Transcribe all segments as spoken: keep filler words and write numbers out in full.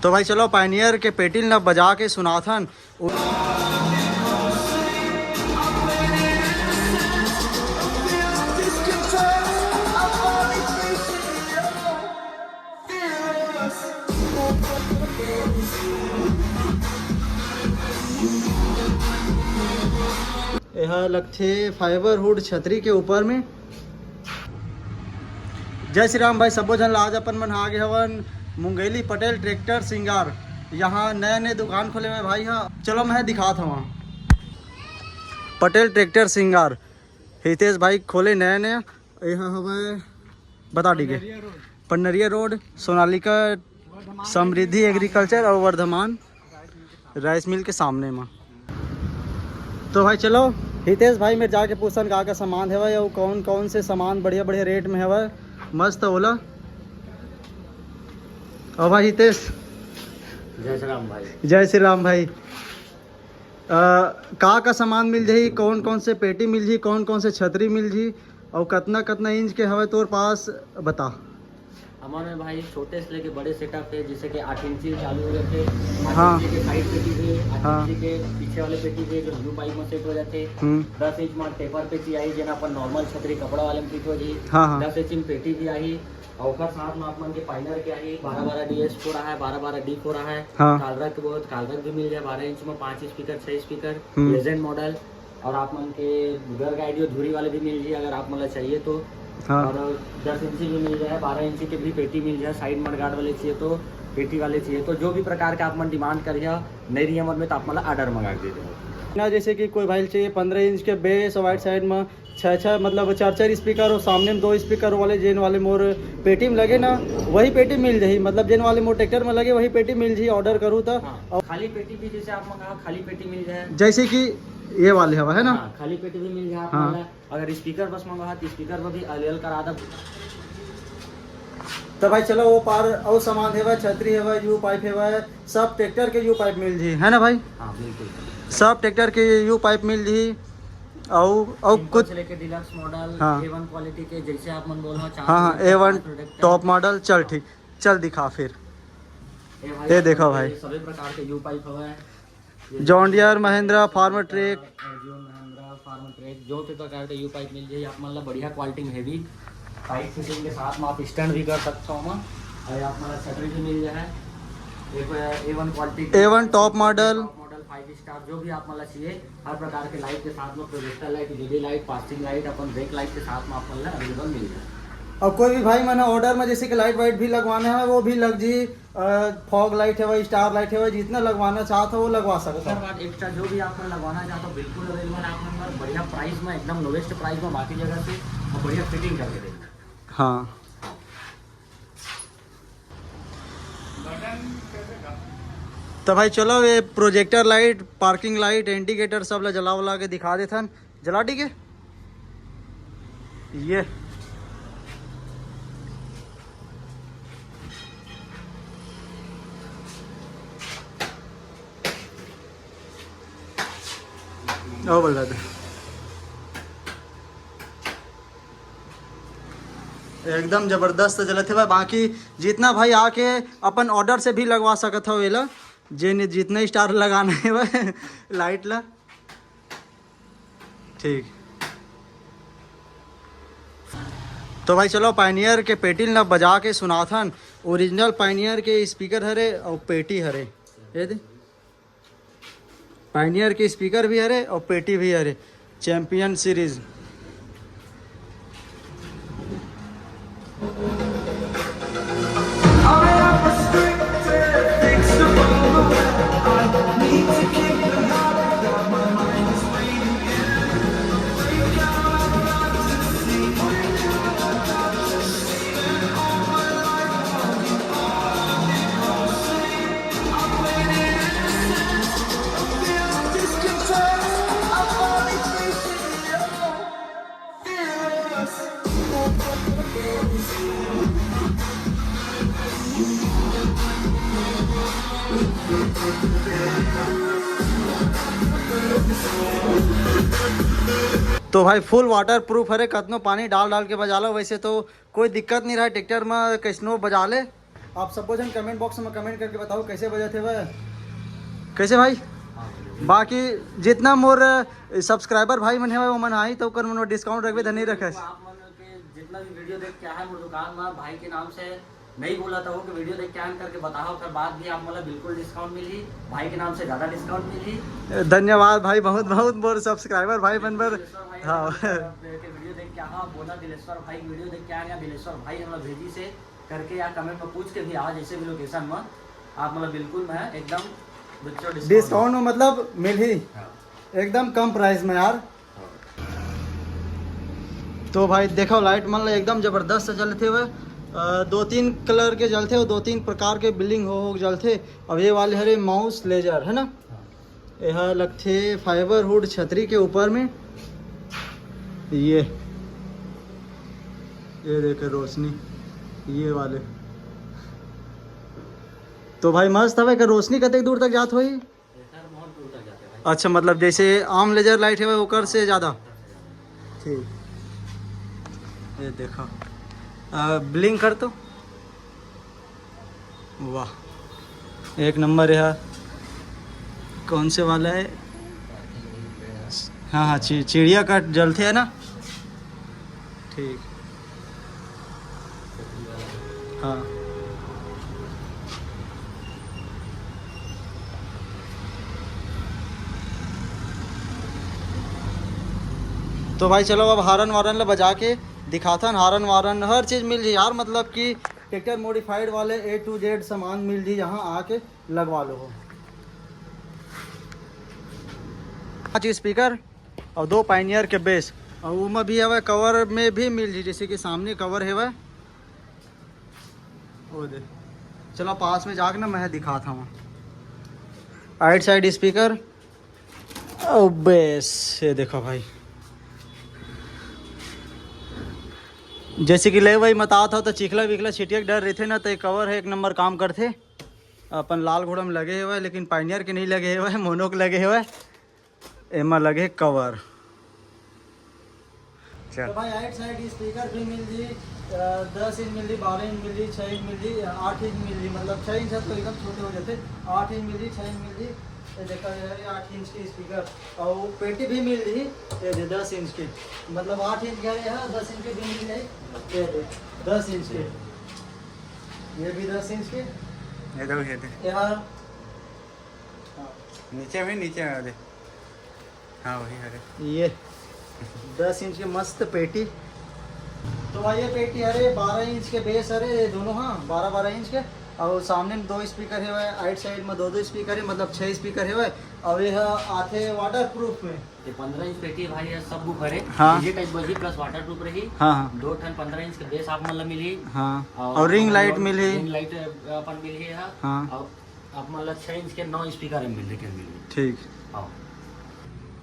तो भाई चलो, पायनियर के पेटी ल बजा के सुनाथन। एहा लगथे फाइबर हुड छतरी के ऊपर में। जय श्री राम भाई, सबो झन ला। आज अपन मन आ गे हवन मुंगेली पटेल ट्रैक्टर सिंगार। यहाँ नया नया दुकान खोले हुए भाई हा। चलो मैं दिखात हवा पटेल ट्रैक्टर सिंगार। हितेश भाई खोले नया नया। एहा हवय बता दी के पंडरिया रोड, सोनालिका समृद्धि एग्रीकल्चर और वर्धमान राइस मिल के सामने में। तो भाई चलो, हितेश भाई मेर जाके पूछन का का सामान हवय और कौन कौन से सामान बढ़िया बढ़िया रेट में हवय। मस्त ओला। और भाई हितेश, जय श्री राम भाई। जय श्री राम भाई। अ, का का सामान मिल जाही, कौन कौन से पेटी मिल जाही, कौन कौन से छतरी मिल जाही, और कतना कतना इंच के हवय तोर पास, बता। हमारे में भाई छोटे से लेके बड़े सेटअप है, जैसे कि आठ इंची चालू हो जाते हैं, आठ हाँ। इंची के साइड पेटी भी, आठ हाँ। इंची के पीछे वाले पेटी भी, जो न्यू पाइप में सेट हो जाते हैं। हम्म। दस इंच में टेपर पेटी आई, जेना अपन नॉर्मल छतरी कपड़ा वाले में फिट हो जी। हाँ, हाँ। दस इंच में पेटी भी आई, और ओकर साथ में आप मन के पाइनर के आई, बारह बारह डी एस फोर है, बारह बारह डी फोर है। हाँ। कालरक के बहुत, कालरक भी मिल जाए, बारह इंच में पाँच स्पीकर, छह स्पीकर, हम्म। Legend model. और आप मन के गर्ग आइडियो धुरी वाले भी मिल जाए, अगर आप मन ला चाहिए तो। हाँ। और दस इंची भी मिल जाए, बारह इंची के भी पेटी मिल जाए, साइड मडगार्ड वाले चाहिए तो, पेटी वाले चाहिए तो, जो भी प्रकार के आप मन डिमांड करिए, नहीं रही मन में तो आप मन ला ऑर्डर मंगा के दे देंगे। ना, जैसे कि कोई भाई चाहिए पंद्रह इंच के बेस और वाइड साइड में छः छः, मतलब चार चार स्पीकर और सामने में दो स्पीकर वाले, जेन वाले मोर पेटी में लगे ना, वही पेटी मिल जाही। मतलब जेन वाले मोर ट्रैक्टर में लगे, वही पेटी मिल जाही, ऑर्डर करूँ तो। हाँ, और खाली पेटी भी, जैसे आप मंगा, खाली पेटी मिल जाए। जैसे कि ये वाले हवा है ना? हाँ, खाली पेटी भी मिल जाए आप हाँ। मंगा। अगर स्पीकर बस मंगा तो स्पीकर में भी अवेलेबल करा दब। तो भाई चलो, वो पार और सामान हेवय, छतरी हेवय, यू पाइप हेवय, सब ट्रैक्टर के यू पाइप मिल जी, है ना भाई? हाँ, बिल्कुल। सब ट्रैक्टर के यू पाइप मिल जी। और और कुछ से लेके डिलक्स मॉडल, हाँ। ए वन क्वालिटी के, जैसे आप मन बोलो, चार हाँ, हाँ, ए वन टॉप मॉडल। चल ठीक, चल दिखा फिर। ये देखो भाई, सभी प्रकार के यू पाइप हवय। John Deere, Mahindra, Farmtrac. Arjun, Mahindra, Farmtrac, जो भी प्रकार के यू पाइप मिल जाए आप मन ला बढ़िया क्वालिटी में, हेवी टाइट फिटिंग के साथ में आप स्टैंड भी कर सकते हो। और आप मन ला छतरी भी मिल जाए, A one quality, A one top model. Top model, five star, जो भी आप मन ला चाहिए, हर प्रकार के लाइट के साथ में, projector light, LED light, passing light, अपन ब्रेक लाइट के साथ में आप मन ला अवेलेबल मिल जाए। और कोई भी भाई मन ऑर्डर में जैसे कि लाइट वाइट भी लगवाना है, वो भी लग जी। फॉग लाइट हेवय, स्टार लाइट हेवय, जितना लगवाना चाहत हो वो लगवा सकत हो। उसके बाद एक्स्ट्रा जो भी आप मन लगवाना चाहते हो, बिल्कुल अवेलेबल आप मन बर, बढ़िया प्राइस में, एकदम लोवेस्ट प्राइस में, बाकी जगह से, और बढ़िया फिटिंग करके देंगे। हाँ। तो भाई चलो, ये projector light, parking light, indicator सब ला जला वला के दिखा देथन। जला दी के ये। ओ बोल रहा था। एकदम जबरदस्त जलत हे भाई। बाकी जितना भाई आके अपन ऑर्डर से भी लगवा सकत हो एला, जे ने जितना स्टार लगाना है भाई लाइट ला। ठीक। तो भाई चलो, पायनियर के पेटी ल बजा के सुनाथन। ओरिजिनल पायनियर के स्पीकर हरे और पेटी हरे। ये दे, पायनियर के स्पीकर भी हरे और पेटी भी हरे। Champion series. तो भाई फुल वाटर प्रूफ हरे, कतनो पानी डाल डाल के बजा लो। वैसे तो कोई दिक्कत नहीं रहा ट्रैक्टर में, कैसनो बजा ले। आप सबो झन कमेंट बॉक्स में कमेंट करके बताओ, कैसे बजत हे भाई। कैसे भाई? बाकी जितना मोर सब्सक्राइबर भाई मन हे, वो मन आई तो कर मन डिस्काउंट रखबे, धनी रखे। आप मन के जितना भी वीडियो देख के आए मोर दुकान में, भाई के नाम से नहीं बोला था वो कि वीडियो देख के आए करके बताओ, फिर बाद भी आप मतलब बिल्कुल डिस्काउंट मिली, भाई के नाम से ज्यादा डिस्काउंट मिली। धन्यवाद भाई, बहुत बहुत मोर सब्सक्राइबर भाई मन बर। दिलेश्वर भाई हाँ। के वीडियो देख के आए, बोला दिलेश्वर भाई वीडियो देख के आए या दिलेश्वर भाई हम लोग भेजी से करके या कमेंट में पूछ के भी आओ, जैसे भी लोकेशन में आप मतलब बिल्कुल मैं एकदम डिस्काउंट डिस्काउंट में मतलब मिलही। हाँ। एकदम कम प्राइस में यार। तो भाई देखो, लाइट मन ला एकदम जबरदस्त से जलथे हुए। अ, दो तीन कलर के जलथे, दो तीन प्रकार के ब्लिंग हो हो के जलथे। अब ये वाले हरे माउस लेजर है ना, यह लगथे फाइबर हुड छतरी के ऊपर में। ये ये देखे रोशनी, ये वाले। तो भाई मस्त हवे। का रोशनी कतेक दूर तक जात होही? अच्छा, मतलब जैसे आम लेजर लाइट है ओकर से ज्यादा। ठीक, ये देखो, ब्लिंग कर तो, वाह, एक नंबर है। कौन से वाला है? हाँ हाँ, चि-, चिड़िया का जलते है ना। ठीक। हाँ। तो भाई चलो, अब हारन वारन ला बजा के दिखाथन। हारन वारन हर चीज मिल जाही यार, मतलब कि ट्रैक्टर मॉडिफाइड वाले A to Z सामान मिल जाही, यहाँ आके लगवा लो हो। पांच स्पीकर और दो पायनियर के बेस, और ओमा भी हवे कवर में भी मिल जाही, जैसे कि सामने कवर हवे। ओ दे, चलो पास में जाके ना मैं दिखाता हूँ। राइट साइड स्पीकर और बेस, ये देखो भाई, जैसे कि ले भाई बतात हो तो चिखला विखला छिटिया के डर रहते ना, तो ये कवर है एक नंबर काम करते। अपन लाल घोड़ा में लगे हुए, लेकिन पायनियर के नहीं लगे हुए, मोनो के लगे हुए। एमा लगे कवर। चल। तो भाई, राइट साइड स्पीकर भी मिल जी, अ, दस इंच मिल जी, बारह इंच मिल जी, छः इंच मिल जी, आठ इंच मिल जी, मतलब छः इंच है तो एकदम छोटे हो जाते। आठ इंच मिल जी, छः इंच मिल जी, ये देखा जा रहा है आठ इंच की स्पीकर। और पेटी भी मिल जी, ये दे दस इंच की, मतलब आठ इंच का है, दस इंच की भी मिल जाए। ये दे, दस इंच की, ये भी दस इंच की। ये देखो, ये दे। यार, हाँ। नीचे में, नीचे में दे। हाँ, वही हरे। ये दस इंच के मस्त पेटी। तो भाई, ये पेटी हरे बारह इंच के बेस हरे, ये दोनों, हाँ, बारह बारह इंच के। और सामने में दो स्पीकर है, राइट साइड में दो दो स्पीकर है, मतलब छः स्पीकर है। और ये है, आथे वाटर प्रूफ में। ये पंद्रह इंच पेटी है भाई, ये सब बुफर है। हाँ। डीजे टाइप बजी प्लस वाटर प्रूफ रही। हाँ, हाँ। दो ठन पंद्रह इंच के बेस आप मन ला मिली। हाँ। और और रिंग लाइट मिली। रिंग लाइट अपन मिली है। हाँ। और आप मन ला छः इंच के नौ स्पीकर मिल रहे, मिल रहे। ठीक। हाँ।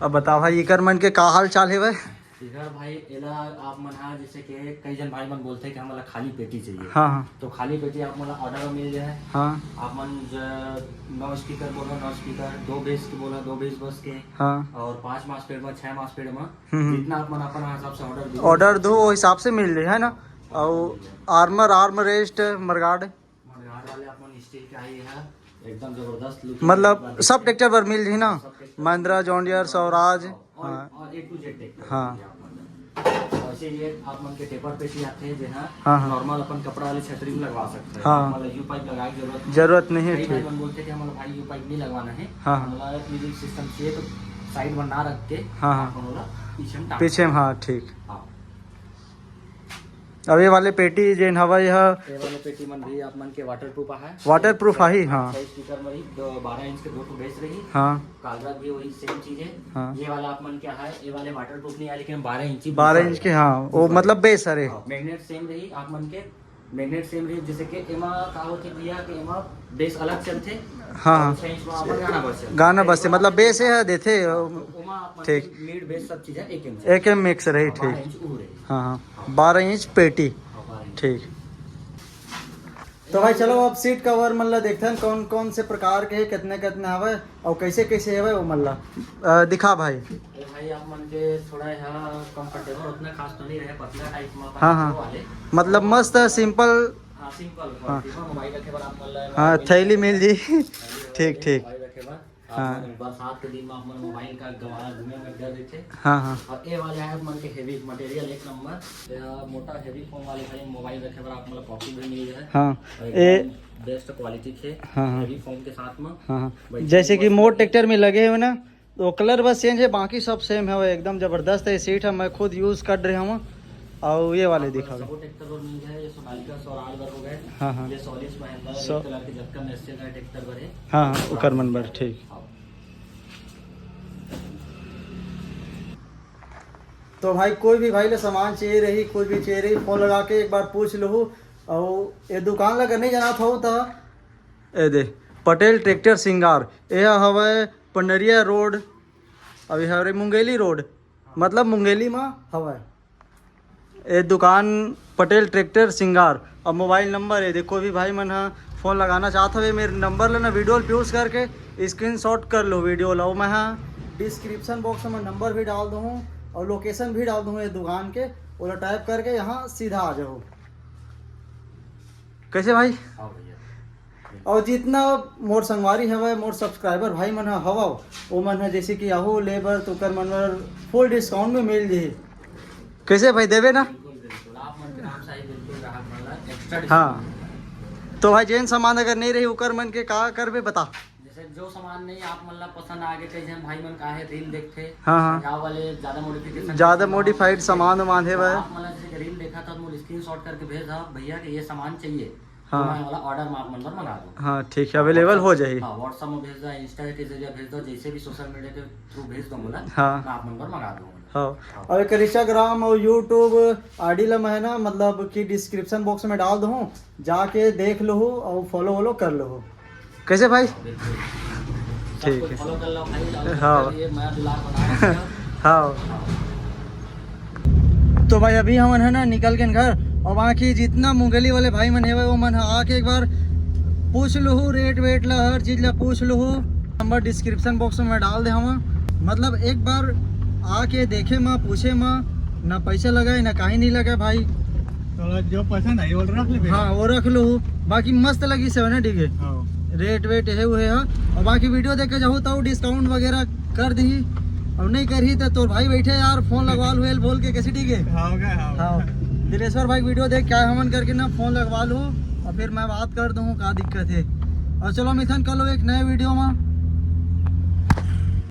अब बताओ भाई, इकर मन के का हाल चाल है भाई? इधर भाई, एला आप मन हा, जैसे कि कई जन भाई मन बोलते हैं कि हमला खाली पेटी चाहिए। हाँ, हाँ। तो खाली पेटी आप मन ला ऑर्डर में मिल जाए। हाँ। आप मन ज-, नौ स्पीकर बोलो, नौ स्पीकर, दो बेस के बोला, दो बेस बस के। हाँ। और पाँच मास पेड़ में, छः मास पेड़ में, हम्म, हम्म। जितना आप मन अपन हिसाब से ऑर्डर दो। ऑर्डर दो, वो हिसाब से मिल जाए, है ना? और आर्मर, आर्म रेस्ट, मरगार्ड। मरगाड़ वाले अपन स्टील के आई है, एकदम जबरदस्त लुक। मतलब सब ट्रैक्टर पर मिल जाही ना? सब tractor. Mahindra, John Deere, Swaraj. और, हाँ। और A to Z ट्रैक्टर हाँ। मिल जाए अपन। वैसे ये आप मन के टेपर पेटी आते हैं, जे हाँ हाँ। नॉर्मल अपन कपड़ा वाली छतरी में लगवा सकते हैं। हाँ। मतलब यू पाइप लगाए की जरूरत नहीं। जरूरत नहीं है, कई भाई ठीक। मन बोलते हैं कि हमारा भाई यू पाइप नहीं लगवाना है, हाँ, हाँ। हमारा म्यूजिक सिस्टम चाहिए, तो साइड में ना रख के हाँ, हाँ। अपन वाला पीछे में टांग पीछे में, सकते हैं। हाँ, ठीक। हाँ। अब ये वाले पेटी जेन हवा, यह ये वाले पेटी मन भी आप मन के वाटर प्रूफ है। वाटर प्रूफ आही, हाँ। छह स्पीकर में रही, दो बारह इंच के दो ठो बेस रही। हाँ। कालरा भी वही सेम चीज है। हाँ। ये वाला आप मन के है, ये वाले वाटर प्रूफ नहीं है, लेकिन बारह इंच ही बारह बेस इंच के, है। हाँ, वो ऊपर। मतलब बेस हरे। हाँ, मैग्नेट सेम रही आप मन के, मैग्नेट सेम रही, जैसे कि एमा का होथे भैया कि एमा बेस अलग चलथे। हाँ, और हाँ। छह इंच में अपन गाना बस चलथे। गाना बस से, मतलब बेस है देथे। तो ओमा आप मन ठीक। के मिड बेस सब चीज है एक इंच। एक इंच मिक्स रही, हाँ, बारह ठीक। इंच ऊ रही। हाँ, हाँ। बारह इंच पेटी। हाँ, बारह इंच। ठीक। तो भाई चलो, अब सीट कवर मन ला देखथन, कौन कौन से प्रकार के हे, कितने कितने हवे और कैसे कैसे हवे वो मन ला। अ, दिखा भाई। अरे भाई, आप मन के थोड़ा यहाँ कंफर्टेबल, उतना खास तो नहीं रहे, पतला टाइप में अपन हाँ, हाँ। वाले। मतलब मस्त है, सिंपल। हाँ, सिंपल हाँ। क्वालिटी में मोबाइल रखे बर आप मन ला हाँ, मोबाइल थैली रखे मिल बर, जी। थैली ठीक, रखे, ठीक। मोबाइल रखे बर। आप हाँ। मन बरसात के दिन में आप मन मोबाइल का गंवा घूमे में डर रहिथे। हाँ, हाँ। और ये वाले है मन के हेवी मटेरियल एक नंबर, ये मोटा हेवी फोम वाले भाई मोबाइल रखे बर आप मन ला पॉकेट भी मिल जाए। हाँ, और ए- एकदम बेस्ट क्वालिटी के हाँ, हाँ। हेवी फोम के साथ में। हाँ, हाँ। भाई, जैसे कि मस्त मोर है। ट्रैक्टर में लगे हुए ना, तो कलर बस चेंज है, बाकी सब सेम है, वो एकदम जबरदस्त है। सीट है, मैं खुद यूज कर रहे हूँ। और ये वाले आप दिखा दो। सबो ट्रैक्टर बर मिल जाए, ये सोनालिका स्वराज बर हो गए, हाँ, हाँ। ये सोलिस महिंद्रा सो- रेड कलर के जतका मैसेज है ट्रैक्टर बर है। हाँ, हाँ, ओकर मन बर, ठीक। हाँ। तो भाई, कोई भी भाई ला सामान चाहिए रही, कोई भी चाहिए रही, फोन लगा के एक बार पूछ लहू। और ये दुकान ला अगर नहीं जाना था तो ए दे, पटेल ट्रैक्टर सिंगार, ये हवय पंडरिया रोड, अभी हरे मुंगेली रोड, मतलब मुंगेली मा हवय। ए दुकान पटेल ट्रैक्टर सिंगार। अब मोबाइल नंबर है, देखो भी भाई मन हा फोन लगाना चाहत हवे, मेरे नंबर लेना वीडियो ल use करके स्क्रीनशॉट कर लो वीडियो ला। मैं हा डिस्क्रिप्शन बॉक्स में नंबर भी डाल दूँ और लोकेशन भी डाल दूँ ये दुकान के, ओला टाइप करके यहाँ सीधा आ जाओ। कैसे भाई? हाँ भैया। और जितना मोर संगवारी हवय, मोर सब्सक्राइबर भाई मन ह हवव, ओ मन ह जैसे कि आहू ले बर तो ओकर मन बर फुल डिस्काउंट में मिल जही। कैसे भाई, देवे ना? बिल्कुल, बिल्कुल। आप मन के नाम से ही बिल्कुल ग्राहक मन ला एक्स्ट्रा हाँ। डिस्काउंट मिलता है। तो भाई, जेन सामान अगर नहीं रही, ओकर मन के का करबे, बता। जैसे जो सामान नहीं आप मन ला पसंद आ गए, कई झन भाई मन काहे रील देखथे, हाँ, हाँ। पंजाब वाले ज्यादा मॉडिफिकेशन ज्यादा देखथे, मॉडिफाइड तो सामान वामान हे तो भाई। आप मन ला जैसे रील देखा था, तो मोला स्क्रीनशॉट करके भेज दा भैया कि ये सामान चाहिए। हाँ। तो मैं वाला ऑर्डर में आप मन बर मंगा दूँ। हाँ, ठीक है, अवेलेबल हो जाही। हाँ, WhatsApp में भेज दा, Insta के जरिए भेज दा, जैसे भी सोशल मीडिया के थ्रू भेज दो मोला, हाँ। मैं आप मन बर मंगा दूँ। हाँ। हाँ। और एक Instagram और YouTube आईडी ला मैं है ना, मतलब कि डिस्क्रिप्शन बॉक्स में डाल दूँ, जाके देख लो और फॉलो वॉलो कर लो। कैसे भाई? बिल्कुल। ठीक है। सब कुछ फॉलो कर लो भाई, और हाँ। ये मैं दुलार बना रहा हूँ। हाँ। तो भाई, अभी हमन है ना निकल के घर, और बाकी जितना मुंगेली वाले भाई मन हे, वो मन ह आके एक बार पूछ लूहू, रेट वेट ला, हर चीज ला पूछ लूहू। नंबर डिस्क्रिप्शन बॉक्स में डाल दे हवा, मतलब एक बार आके देखे मा, पूछे मा, ना पैसा लगाए ना कहीं नहीं लगा भाई। तो जो पसंद आई वो रख ले। हाँ, वो रख लूहू। बाकी मस्त लगी सेवन डीके। हाँ। रेट वेट हे हुए है। और बाकी वीडियो देख के जाहू तो डिस्काउंट वगैरह कर दी, और नहीं करही तो तोर भाई बैठे यार, फोन लगवा लू बोल के, कैसे ठीक है? हाँ, okay, हाँ। हाँ, दिलेश्वर भाई वीडियो देख क्या हमन करके ना फोन लगवा लू, और फिर मैं बात कर दूँ का दिक्कत है। और चलो मिथन, कल एक नए वीडियो में